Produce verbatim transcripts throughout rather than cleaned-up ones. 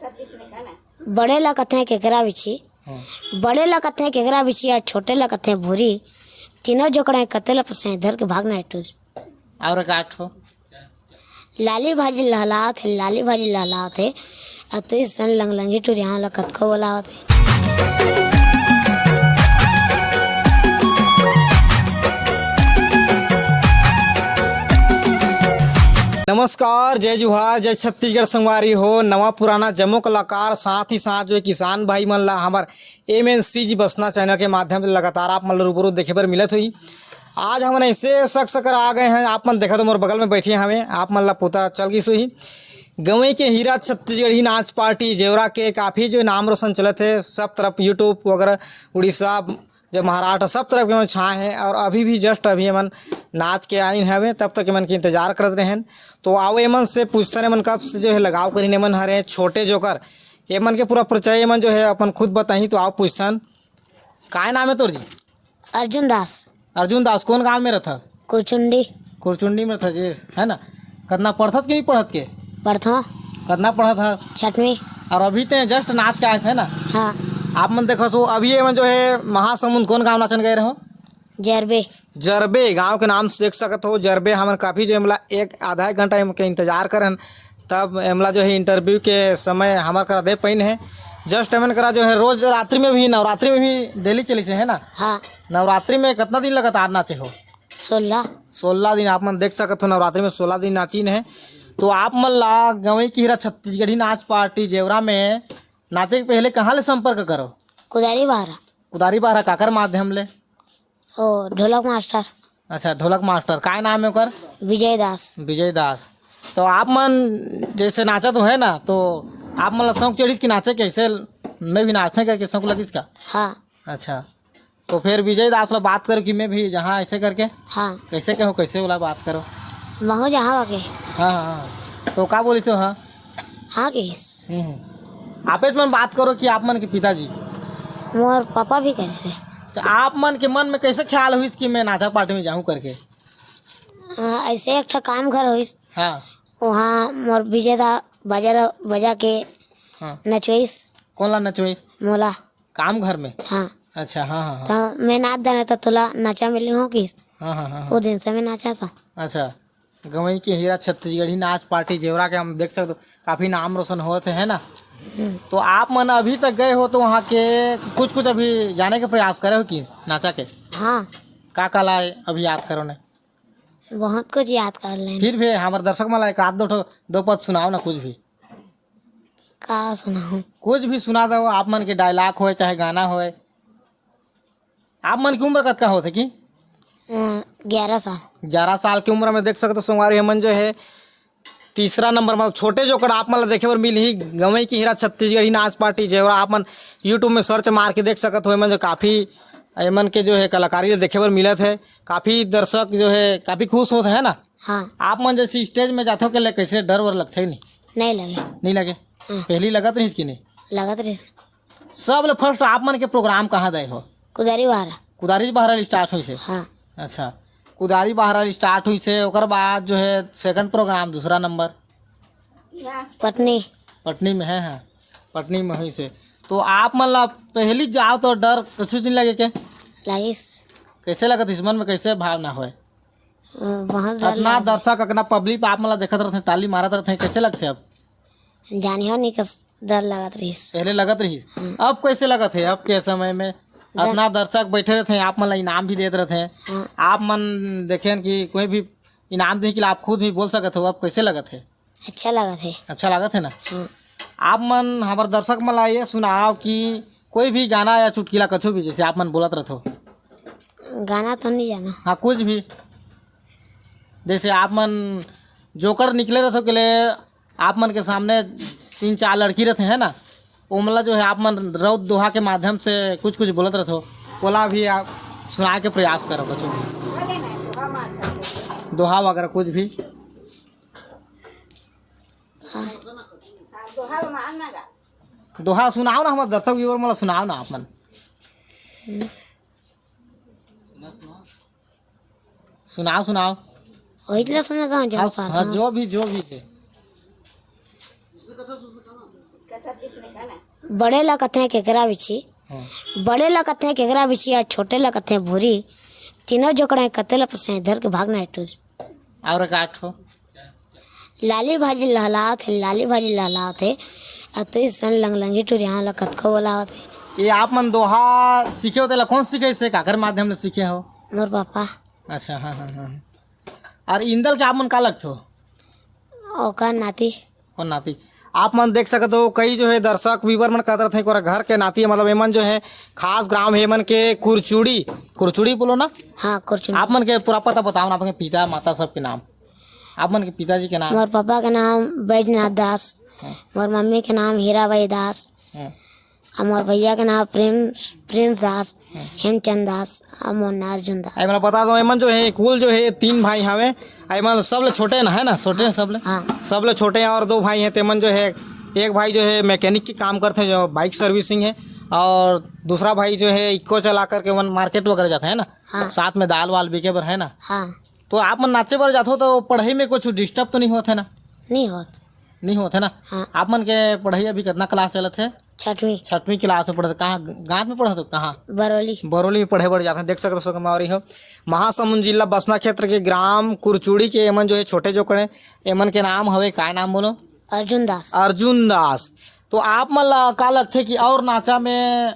बड़े ला कथे केकरा बिछी, हाँ। बड़े ला कथे केकरा बिछी, अउ छोटे ला कथे भूरी। तीनों जोकड़े कते ला पसे, धर के भागना हे टूरी। और का ठो? लाली भाजी लहलावत हे, लाली भाजी लहलावत हे, अउ तुई सन लंगलंगी टूरी, हमला कतको बोलावत हे। नमस्कार, जय जोहार, जय छत्तीसगढ़ संगवारी हो। नवा पुराना जम्मो कलाकार, साथ ही साथ जो है किसान भाई मन ला हमर एम एन सी जी बसना चैनल के माध्यम से लगातार आप मन ला रूबरू देखे बर मिलत होही। आज हमन ऐसे शख्स कर आ गए हैं, आप मन देखत हो मोर बगल में बैठे हवे, आप मन ला पता चल गिस होही। गंवई के हीरा छत्तीसगढ़ी नाच पार्टी जेवरा के काफ़ी जो नाम रोशन चलत हे सब तरफ, YouTube वगैरह, उड़ीसा, जब महाराष्ट्र, सब तरफ के मन छाए हैं और अभी भी just अभी एमन नाच के आइन हवे, तब तक एमन के इंतजार करत रहेन। तो आओ एमन से पूछथन, एमन कब से जो है लगाव करिन एमन हरे छोटे जोकर। एमन के पूरा परिचय एमन जो है अपन खुद बताही। तो आओ पूछथन, काय नाम है तोर जी? अर्जुन दास। अर्जुन दास, कौन गांव में रहता? कुरचुंडी। कुरचुंडी में रहता जी, है ना? कतना पढ़त के नहीं पढ़त के? पढ़थों। कतना पढ़त है? छठवीं। और अभी ते just नाच के आए है ना? हाँ। आप मन देखो सो अभी ये मन जो है महासमुंद कौन गांव नाचन गए रहो? जरबे। जरबे गांव के नाम से देख सकत हो, जरबे हमन काफ़ी जो एमला एक आधा एक घंटा एम के इंतजार करन, तब एमला जो है इंटरव्यू के समय हमर करा दे पाइन है। Just एमन करा जो है रोज रात्रि में भी, नवरात्रि में भी डेली चली से है ना? हाँ। नवरात्रि में कितना दिन लगातार नाचे हो? सोलह। सोलह दिन आप मन देख सकत हो, नवरात्रि में सोलह दिन नाचिन है। तो आप मन ला गंवई के हीरा छत्तीसगढ़ी नाच पार्टी जेवरा में नाचे के पहले कहाँ ले संपर्क करो? कुदारी बहरा। कुदारी बहरा काकर माध्यम ले? ओ, ढोलक मास्टर। अच्छा, ढोलक मास्टर, काय नाम है ओकर? विजय दास। विजय दास। तो आप मन जैसे नाचत हो है ना, तो आप मन ला शौक चढ़िस कि नाचे कैसे, मैं भी नाचने करके शौक लगिस का? हाँ। अच्छा, तो फिर विजय दास ला बात करो कि मैं भी जहाँ ऐसे करके। हाँ। कैसे कहो, कैसे वाला बात करो? महू जहाँ के। हाँ, हाँ, हाँ। तो का बोली तो हाँ? हाँ कहिस। हम्म, हम्म। आपे मन बात करो कि आप मन के पिताजी। मोर पापा भी करिस हे। तो आप मन के मन में कैसे ख्याल होइस कि मैं नाचा पार्टी में जाऊँ करके? हाँ, ऐसे एक ठा काम घर होइस। हाँ। वहाँ मोर विजय दा बाजा ल बजा के हाँ। नचवाइस। कौन ला नचवाइस? मोला। काम घर में? हाँ। अच्छा, हाँ, हाँ, हाँ। तो मैं नाच देना तो तोला नाचा मिली हो किस? हाँ, हाँ, हाँ, हाँ। वो दिन से मैं नाचा था। अच्छा, गंवई के हीरा छत्तीसगढ़ी नाच पार्टी जेवरा के हम देख सकते हो, काफ़ी नाम रोशन होत हे, है ना? हम्म। तो आप मन अभी तक गए हो तो वहाँ के कुछ, कुछ अभी जाने के प्रयास करे हो कि नाचा के? हाँ। का का लाए अभी याद करो ने? बहुत कुछ याद कर लेन। फिर भी हमारे दर्शक मन ला एक आध दो ठो, दो पद सुनाओ ना कुछ भी। का सुनाऊँ? कुछ भी सुना दो, आप मन के dialogue होए चाहे गाना होए। आप मन की उम्र कतका होथे कि? अ, ग्यारह साल। ग्यारह साल की उम्र में देख सकत हो संगवारी, हमन जो है तीसरा नंबर, मतलब छोटे जोकर आप मन ला देखे बर मिलही, गंवई के हीरा छत्तीसगढ़ी नाच पार्टी जेवरा। आप मन YouTube में search मार के देख सकत हो, एमन जो काफ़ी, एमन के जो है कलाकारी ला देखे बर मिलत है। काफ़ी दर्शक जो है काफ़ी खुश होत है ना? हाँ। आप मन जैसे stage में जाथो के ले कैसे डर वर लगथे नहीं? नहीं लगे। नहीं लगे? हाँ। पहली लगत रहिस कि नहीं? लगत रहिस। सब ले first आप मन के program कहाँ दे हो? कुदारी बहरा। कुदारी बहरा ले start होइस हे? हाँ। अच्छा, कुदारी बहरा ले start होइस हे, ओकर बाद जो है second program, दूसरा नंबर? पटनी। पटनी में है, हाँ, पटनी में होइस हे। तो आप मन ला पहली जाओ तो डर कुछ नहीं लगे के? लागिस। कैसे लगत इस मन में, कैसे भावना होए? अ, बहुत डर अतना लगथे। दर्शक, अतना public आप मन ला देखत रथे, ताली मारत रथे, कैसे लगथे अब? जानिहो नहीं कस डर लगत रहिस। पहले लगत रहिस, हम्म। अब कैसे लगत हे? अब के समय में डर अतना दर्शक बैठे रथे, आप मन ला इनाम भी देत रथे। हाँ। आप मन देखेन कि कोई भी इनाम दे कि आप खुद भी बोल सकत हो, अब कैसे लगत हे? अच्छा लगत हे। अच्छा लगत हे ना? हाँ। आप मन हमर दर्शक मन ला ये सुनाओ कि कोई भी गाना या चुटकुला कछु भी, जैसे आप मन बोलत रथो। गाना तो नहीं जाना। हाँ, कुछ भी। जैसे आप मन जोकर निकले रथो के ले, आप मन के सामने तीन चार लड़की रथे है ना, ओमला जो है आप मन रौद दोहा के माध्यम से कुछ कुछ बोलत रथो, ओला भी आप सुनाए के प्रयास करो कछु भी। दोहा वगैरह कुछ भी। दोहा सुनाओ ना, हमर दर्शक viewer मन ला सुनाओ ना आप मन। सुनाओ, सुनाओ। वही तो सुनाता हूँ, जो हाँ, पढ़ता हाँ, हूँ। जो भी, जो भी से। बड़े ला कथे केकरा बिछी, हाँ। बड़े ला कथे केकरा बिछी, अउ छोटे ला कथे भूरी। तीनों जोकड़े कते ला पसे, धर के भागना हे टूरी। और का ठो? लाली भाजी लहलावत हे, लाली भाजी लहलावत हे, अउ तू सन लंगलंगी टूरी, हाँ ला कतको बोलावत हे। ये आप मन दोहा सीखे हो, तेला कौन सीखे, से काकर माध्यम ले सीखे हो? मोर पापा। अच्छा, हाँ, हाँ, हाँ। और इंदल के आप मन का लगथो? ओकर नाती। कोन नाती? आप मन देख सकत हो, कई जो है दर्शक viewer मन कहत रथे, ओकरा घर के नाती है, मतलब एमन जो है खास ग्राम है एमन के कुरचुड़ी, कुरचुड़ी बोलो ना? हाँ, कुरचुड़ी। आप मन के पूरा पता बताओ ना, आपके पिता माता सबके नाम, आप मन के पिताजी के नाम। मोर पापा के नाम बैजनाथ दास, हाँ। मोर मम्मी के नाम हीराबाई दास, हाँ। अउ मोर भैया के नाम प्रेम, प्रेम दास, हेमचंद दास, अउ मोर नाम अर्जुन दास। अरे, मतलब बता दो, एमन जो है कुल जो है तीन भाई हवे, अउ एमन सबले छोटे ना है ना, छोटे हैं सबले, हाँ। सबले छोटे हैं और दो भाई हैं, तेमन जो है एक भाई जो है mechanic के काम करते हैं, जो bike servicing है, और दूसरा भाई जो है इक्को चला करके मन market वगैरह जाते हैं ना, हाँ। साथ में दाल वाल बिके बर है ना। हाँ। तो आप मन नाचे बर जाथो तो पढ़ाई में कुछ disturb तो नहीं होत है ना? नहीं होत। नहीं होत है ना? हाँ। आप मन के पढ़ाई अभी कितना class चलत है? छठवीं। छठवीं class में पढ़त, कहाँ ग-, गाँव में पढ़त हो, कहाँ? बरौली। बरौली में पढ़े बर जात हैं। देख सकत हो संगवारी हो, महासमुंद जिला बसना क्षेत्र के ग्राम कुरचुड़ी के एमन जो है छोटे जोकड़े, एमन के नाम हवे, काय नाम बोलो? अर्जुन दास। अर्जुन दास। तो आप मन ला का लगथे कि और नाचा में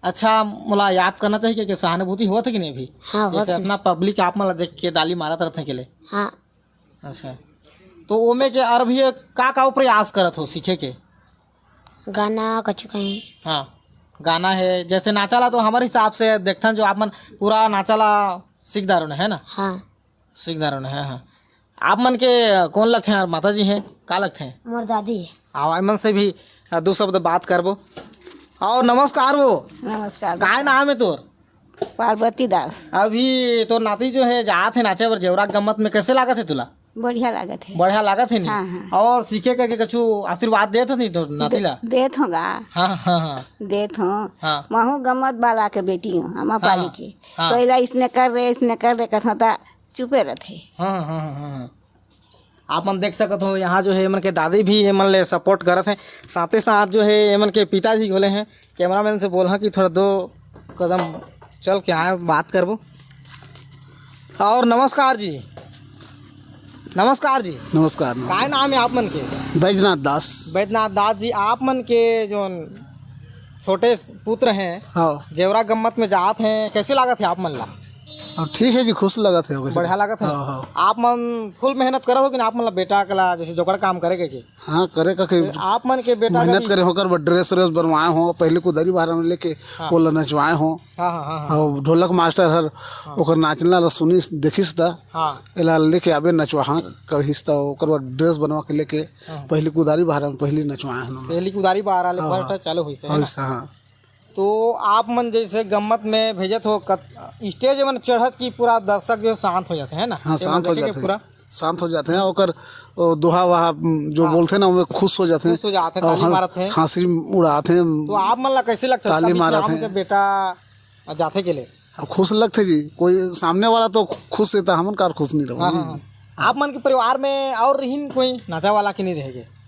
अच्छा मोला याद करना चाहिए कि, कि सहानुभूति होत है कि नहीं अभी? हाँ, होत जैसे है। इतना public आप मन ला देख के ताली मारत रहत है के ले। हाँ। अच्छा, तो ओमे के और भी का का प्रयास करत हो सीखे के? गाना कछु कहीं। हाँ, गाना है, जैसे नाचा ला तो हमारे हिसाब से देखथन जो आप मन पूरा नाचा ला सीख डारो ने, है ना? हाँ। सीख डारो ने, हाँ, हाँ। आप मन के कौन लगथे यार, माता जी हैं, का लगथे? मोर दादी है। आवाज मन से भी, आ, दो शब्द बात करबो। और नमस्कार वो। नमस्कार। काय नाम है तोर? पार्वती दास। अभी तोर नाती जो है जात है नाचे बर जेवरा गम्मत में, कैसे लागत है तुला? बढ़िया लागत है। बढ़िया लागत है नी? हाँ, हाँ। और सीखे करके कछु आशीर्वाद देत हस नी तोर नाती ला? दे-, देत हों गा। हाँ, हाँ, हाँ। देत हों। हाँ। महू गम्मत वाला के बेटी हों, अम्रपाली हाँ। के। हाँ। तो एला इसने कर रे, इसने कर रे कथों त चुपे रथे। हाँ, हाँ, हाँ, हाँ, हाँ। आप मन देख सकत हो, यहाँ जो है, एमन के दादी भी एमन ले support करत हैं। साथे साथ जो है, एमन के पिताजी घलो हैं। Cameraman से बोलहा कि थोड़ा दो कदम चल के आए, बात करबो। और नमस्कार जी, नमस्कार जी। नमस्कार, नमस्कार। काय नाम है आप मन के? बैजनाथ दास। बैजनाथ दास जी, आप मन के जो छोटे पुत्र हैं, हाँ। जेवरा गम्मत में जात हैं, कैसे लागत है आप मन ला? अब ठीक है जी, खुश लगत है वैसे। बढ़िया लगत है। हाँ, हाँ। आप मन full मेहनत करत हो कि ना, आप मन ला बेटा के ला जैसे जोकड़ काम करे के, के? हाँ, करे का के। आप मन के बेटा का मेहनत भी करे हों, ओकर बर dress व्रेस बनवाए हों, पहली कुदारी भारा में लेके हाँ। ओला नचवाए हों। हाँ, हाँ, हाँ, हाँ। और ढोलक मास्टर हर हाँ। ओकर नाचना ला सुनिस, देखिस त हाँ। एला लेके आबे नचवाहा कहिस त ओकर बर dress बनवा के लेके हाँ। पहली कुदारी भारा में पहली नचवाए हों। पहली कुदारी भारा ले हाँ, first हाँ। चालू होइस, है ना? होइस, हाँ। तो आप मन जैसे गम्मत में भेजत हो, कत-, stage मन चढ़त की पूरा दर्शक जो शांत हो जाते हैं ना, हाँ, ये शांत हो देखे के जाते हैं। पूरा शांत हो जाते हैं। ओकर, ओ, दोहा वहा, उम, जो हाँ। बोलते हैं ना, वो खुश हो जाते हैं। खुश हो जाते हैं, और ताली हं-, मारत हैं। हंसी उड़ाते हैं। तो आप मन ला कैसे लगता है, ताली कभी मारत नाम हैं। के बेटा जाथे के ले? अब खुश लगथे जी, कोई सामने वाला तो खुश रहता, हमन कार खुश नहीं रहो। हाँ, हाँ, हाँ। आप मन के परिवार में और रहिन कोई नाचा वाला के नहीं रहेगे?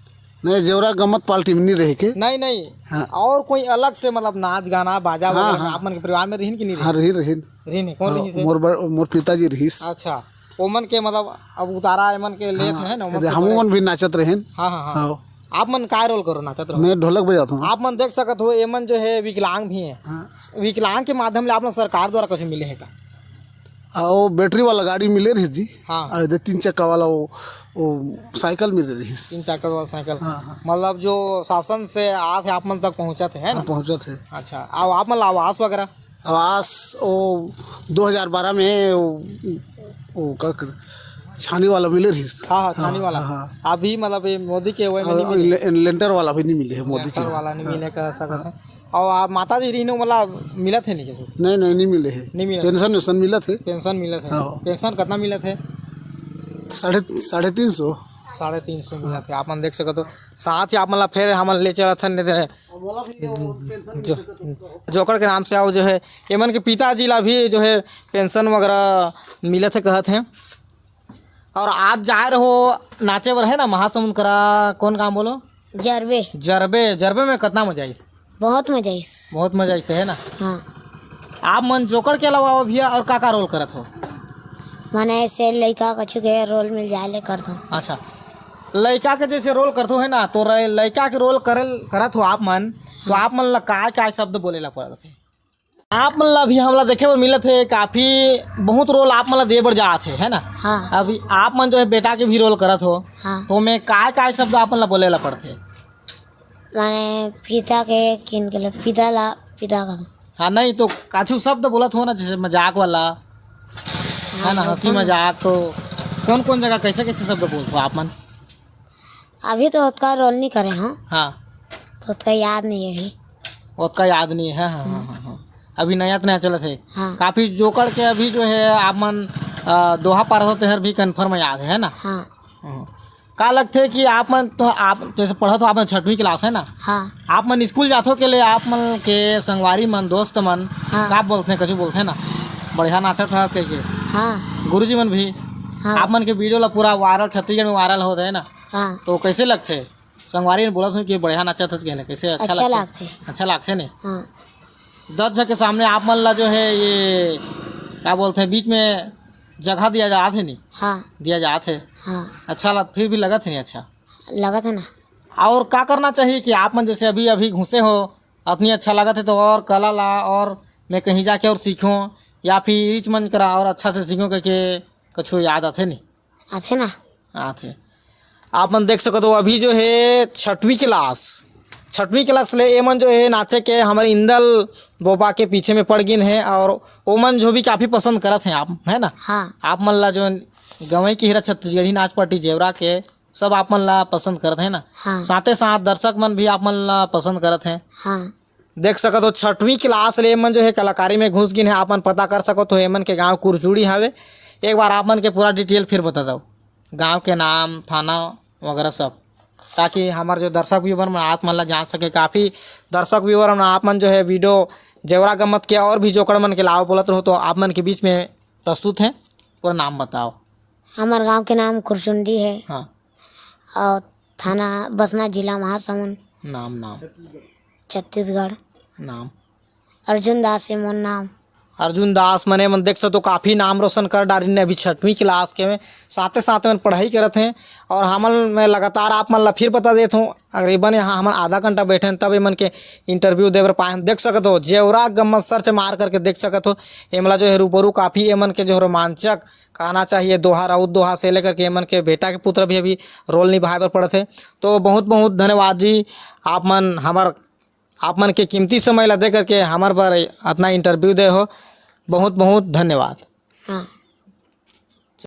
नहीं, जेवरा गम्मत पार्टी में नहीं रहे के। नहीं, नहीं। हाँ। और कोई अलग से, मतलब, नाच गाना, बाजा हाँ, वगैरह में हाँ। आप मन के परिवार में रहिन कि नहीं हाँ, रहिन? रहिन, रहिन। रहिन है। कौन हाँ, रहिस है? मोर बड़-, मोर पिताजी रहिस। अच्छा, ओमन के, मतलब, अब उतारा एमन के लेत हाँ, हैं ना, ओमन यदि के हमू बड़े मन भी नाचत रहेन। हाँ, हाँ, हाँ। हाँ। आप मन का role करो, नाचत रहो? मैं ढोलक बजाता हूँ। आप मन देख सकत हो, एमन जो है विकलांग भी हैं। हाँ। विकलांग के माध्यम ले आप लोग सरकार द्वारा कैसे मिले हैं का? आ, वो बैटरी वाला गाड़ी मिले रहिस जी। हाँ। आ, दे तीन चक्का वाला वो, वो साइकिल मिले रहिस। तीन चक्का वाला साइकिल। हाँ, हाँ। मतलब जो शासन से आत है, आप मन तक पहुँचत है, है हाँ, ना? पहुँचत है। अच्छा, अब आप मन ला आवास वगैरह? आवास वो दो हज़ार बारह में वो, वो का कर, छानी वाला मिले रहिस। हाँ, हाँ, छानी हाँ, वाला। हाँ, हाँ। अभी मतलब ये मोदी के वो में नहीं और मिले। ले-, लेंटर वाला भी नहीं मिले है मोदी के। लेंटर वाला नहीं हाँ। मिले कह सकत है। और आप माता जी रहिन, मतलब मिलत है नहीं किसी? नहीं, नहीं, नहीं मिले है। नहीं मिलत। पेंशन वेंशन मिलत है। पेंशन मिलत है। हाँ। पेंशन कितना मिलत है? साढ़े, साढ़े तीन सौ। साढ़े तीन सौ मिलत है। आप मन देख सकत हो। साथ ही आप मन ला फिर हमन ले चलत हन, नहीं तो जो, जोकड़ के नाम से आओ जो है, एमन के पिताजी ला भी जो है पेंशन वगैरह मिलत है कहत हैं। और आज जाए रहो नाचे बर है ना महासमुंद करा, कौन गाँव बोलो? जरबे। जरबे, जरबे में कतना मजा आइस? बहुत मजा आइस। बहुत मजा आइस, है ना? हाँ। आप मन जोकर के अलावा भैया और का का रोल करत हो? मने ऐसे लइका कछु के रोल मिल जाए ले करत हो। अच्छा, लइका के जैसे रोल करत हो, है ना, तो रे-, लइका के रोल करल, करत हो आप मन, तो हाँ। आप मन ला काय काय शब्द बोले ला पड़त है? आप मन ला भी हमला देखे बर मिलत है, काफी बहुत रोल आप मन ला दे बर जात है, है ना? हाँ। अभी आप मन जो है बेटा के भी रोल करत हो, हाँ। तो मैं काय काय शब्द आप मन ला बोले ला पड़थे? माने पिता के किन के ले, पिता ला पिता का। हाँ, नहीं तो काछू शब्द बोलत हो ना, जैसे मजाक वाला, है ना, हाँ, हंसी बोलथन। मजाक, तो कौन कौन जगह कैसे कैसे शब्द बोलत हो आप मन? अभी तो ओतका रोल नहीं करे हो। हाँ। तो ओतका याद नहीं है अभी। ओतका याद नहीं है, हाँ, हाँ, हाँ, हाँ। अभी नया तो नया चलत है। हाँ। काफी जोकर के अभी जो है आप मन, अ, दोहा पारत हो, तेहर भी कन्फर्म याद है, है ना? हाँ। हम्म। का लगथे कि आप मन तो, आप जैसे पढ़त हो, आप मन छठवीं क्लास है ना? हाँ। आप मन स्कूल जाथो के ले, आप मन के संगवारी मन, दोस्त मन, हाँ। का बोलथे, कछु बोलथे ना, बढ़िया नाचत हस कहिके? हाँ। गुरुजी मन भी? हाँ। आप मन के वीडियो ला पूरा वायरल, छत्तीसगढ़ में वायरल होत है ना? हाँ। तो कैसे लगथे? संगवारी मन बोलत हो कि बढ़िया नाचत हस कहिके, कैसे अच्छा अच्छा लगथे? लगथे। अच्छा लगथे ने? हाँ। दस झन के सामने आप मन ला जो है ये, का बोलथे, बीच में जगह दिया जात है नहीं? हाँ। दिया जात है। हाँ। अच्छा लग, फिर भी लगत है नहीं अच्छा? लगत है ना। और का करना चाहिए कि आप मन जैसे अभी, अभी घुसे हो, अतनी अच्छा लगत है तो और कला ला और मैं कहीं जाके और सीखूं या फिर इच मन करा और अच्छा से सीखूं करके कछु याद आथे नहीं? आथे ना। आथे। आप मन देख सकत हो अभी जो है छठवीं क्लास, छठवीं क्लास ले एमन जो है नाचे के हमर इंदल बोबा के पीछे में पड़ गिन है और ओमन जो भी काफी पसंद करत हैं आप, है ना? हाँ। आप मन ला जो गंवई के हीरा छत्तीसगढ़ी नाच पार्टी जेवरा के सब आप मन ला पसंद करत है ना? हाँ। साथे साथ दर्शक मन भी आप मन ला पसंद करत हैं। हाँ। देख सकत हो छठवीं क्लास ले एमन जो है कलाकारी में घुस गिन है। आप मन पता कर सकत हो एमन के गांव कुरचुड़ी हवे। एक बार आप मन के पूरा डिटेल फिर बता दो, गांव के नाम, थाना वगैरह सब, ताकि हमार जो दर्शक व्यूवर मन आप मन ला जान सके। काफी दर्शक व्यूवर मन आप मन जो है वीडियो जेवरा गम्मत के और भी जोकर मन के लाव बोलत रहो, तो आप मन के बीच में प्रस्तुत है, पूरा नाम बताओ। हमार गांव के नाम कुरचुंडी है। हाँ। और थाना बसना, जिला महासमुंद। नाम, नाम। छत्तीसगढ़। नाम। अर्जुन दास है मोर नाम। अर्जुन दास मने मन देख सकत हो काफी नाम रोशन कर डारिन अभी छठवीं क्लास के में, साथे साथ में पढ़ाई करत हैं। और हमन में लगातार आप मन ला फिर बता देत हूँ, करीबन यहाँ हमन आधा घंटा बैठे हैं, तब एमन के इंटरव्यू दे बर पाए हैं। देख सकत हो जेवरा गम्मत सर्च मार करके देख सकत हो, एमला जो है रूबरू काफी एमन के जो है रोमांचक कहना चाहिए, दोहा, राउत दोहा से लेकर के एमन के बेटा के पुत्र भी अभी रोल निभाए बर पड़त है। तो बहुत बहुत धन्यवाद जी, आप मन हमर, आप मन के कीमती समय ला दे करके हमर बर अतना इंटरव्यू दे हो, बहुत बहुत धन्यवाद। हाँ।